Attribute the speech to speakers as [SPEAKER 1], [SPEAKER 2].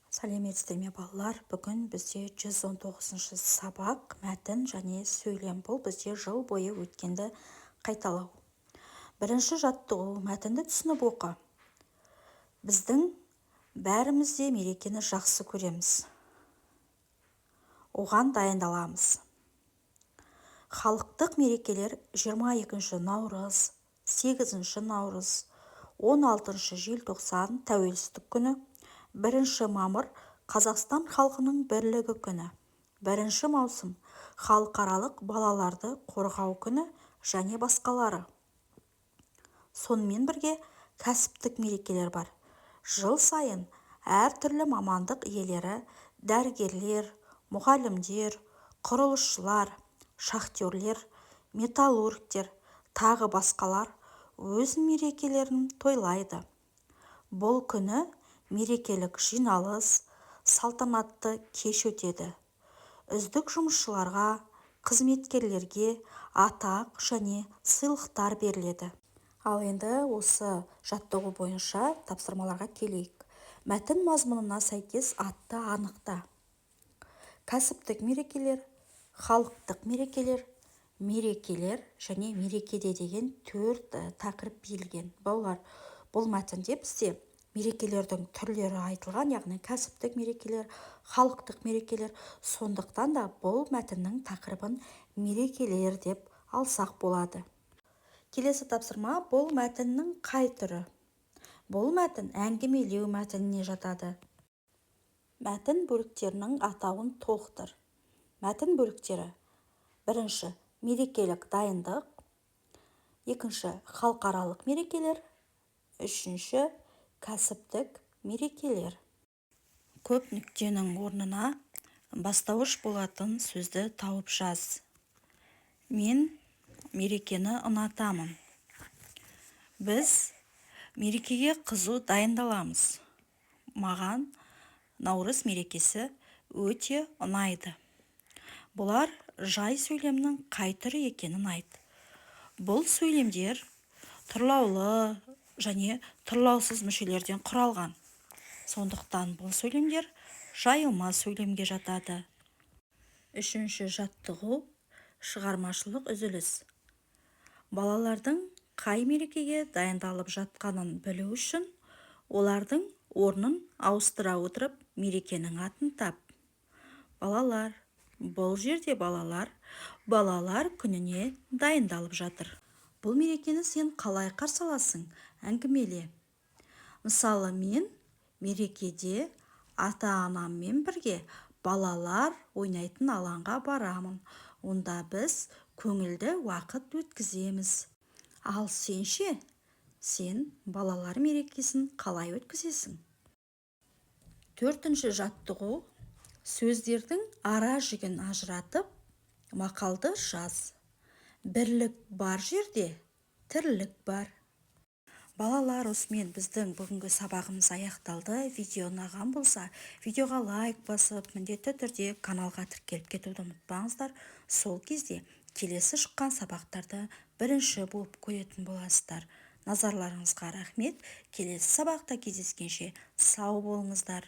[SPEAKER 1] Сәлеметсіздер ме, балалар! Бүгін бізде 119 сабақ, мәтін және сөйлем. Бұл бізде жыл бойы өткенді қайталау. Бірінші жаттығу: мәтінді түсініп оқы. Біздің бәріміз де мерекені жақсы көреміз, оған дайындаламыз. Халықтық мерекелер: 22 наурыз, 8 наурыз, 16 желтоқсан – Тәуелсіздік күні, 1 мамыр – Қазақстан халқының бірлігі күні, 1 маусым – Халықаралық балаларды қорғау күні және басқалары. Сонымен бірге кәсіптік мерекелер бар. Жыл сайын әртүрлі мамандық иелері – дәрігерлер, мұғалімдер, құрылысшылар, шахтерлер, металлургтер, тағы басқалар өз мерекелерін тойлайды. Бұл күні мерекелік жиналыс, салтанатты кеш өтеді. Үздік жұмысшыларға, қызметкерлерге атақ және сыйлықтар беріледі. Ал енді осы жаттығу бойынша тапсырмаларға келейік. Мәтін мазмұнына сәйкес атты анықта. Кәсіптік мерекелер, халықтық мерекелер, мерекелер және мерекеде деген төрт тақырып берілген. Балалар, бұл мәтінде бізде мерекелердің түрлері айтылған, яғни кәсіптік мерекелер, халықтық мерекелер. Сондықтан да бұл мәтіннің тақырыбын мерекелер деп алсақ болады. Келесі тапсырма: бұл мәтіннің қай түрі? Бұл мәтін әңгімелеу мәтініне жатады. Мәтін бөліктерінің атауын толықтыр. Мәтін бөліктері: бірінші – мерекелік дайындық, екінші – халықаралық мерекелер, үшінші – кәсіптік мерекелер. Көп нүктенің орнына бастауыш болатын сөзді тауып жаз. Мен мерекені ұнатамын. Біз мерекеге қызу дайындаламыз. Маған Наурыз мерекесі өте ұнайды. Бұлар жай сөйлемнің қай түрі екенін айт. Бұл сөйлемдер тұрлаулы және тұрлаусыз мүшелерден құралған. Сондықтан бұл сөйлемдер жайылма сөйлемге жатады. Үшінші жаттығу: шығармашылық үзіліс. Балалардың қай мерекеге дайындалып жатқанын білу үшін олардың орнын ауыстыра отырып, мерекенің атын тап. Балалар, бұл жерде балалар Балалар күніне дайындалып жатыр. Бұл мерекені сен қалай қарсы аласың? Әңгімеле. Мысалы, мен мерекеде ата-анаммен бірге балалар ойнайтын алаңға барамын. Онда біз көңілді уақыт өткіземіз. Ал сен ше? Сен балалар мерекесін қалай өткізесің? Төртінші жаттығу: сөздердің ара жігін ажыратып, мақалды жаз. Бірлік бар жерде тірлік бар. Балалар, осымен біздің бүгінгі сабағымыз аяқталды. Видео ұнаған болса, видеоға лайк басып, міндетті түрде каналға тіркеліп кетуді ұмытпаңыздар. Сол кезде келесі шыққан сабақтарды бірінші болып көретін боласыздар. Назарларыңызға рахмет! Келесі сабақта кездескенше сау болыңыздар!